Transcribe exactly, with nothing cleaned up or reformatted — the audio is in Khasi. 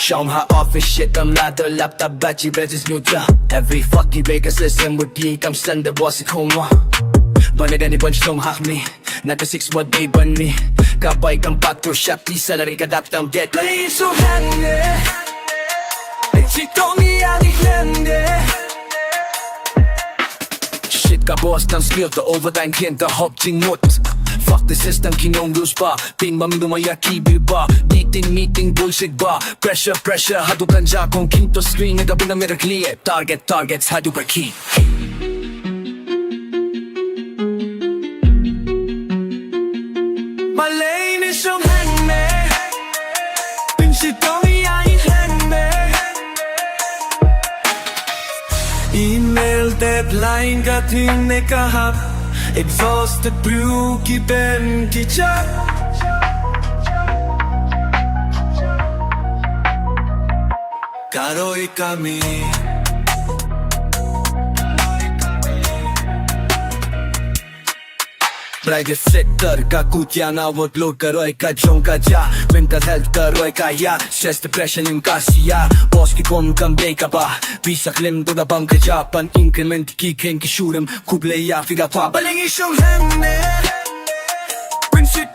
Shong ha office shit, kam la da laptop, battery batteries new job. Every fucking day ka system with ye, kam send the boss a call. But it any bunch shong ha me. Na ka six what day ban me. Ka bai kam pat to shop, the salary ka dap tam dead. Please so hang ne. It's it only a the hang ne. Shit ka boss tam skill to overtime kien ta hop ting mut. Fuck the system ki nong lose ba. Pin mam duma ya ki bi ba. Meeting meeting bullshit ba. Pressure pressure hadu kan ja kong king to screen ga bina mira clear. Target targets hadu ba ki. Malay ni shong hang me. Pin shi tong i ai hang me. Email deadline ka thing ne ka hap. Exhausted brew ki ben ki chap. Karoi kami. Private sector ka kutia na workload karoi ka jong ka ja. Mental health karoi ka ya. Stress depression in ka sia. Boss ki pom kam dei ka ba. Pisa claim to da bang ka ja pan increment ki ken ki shurim. Kuble ya figa pa. Baling ishung hem ne. When she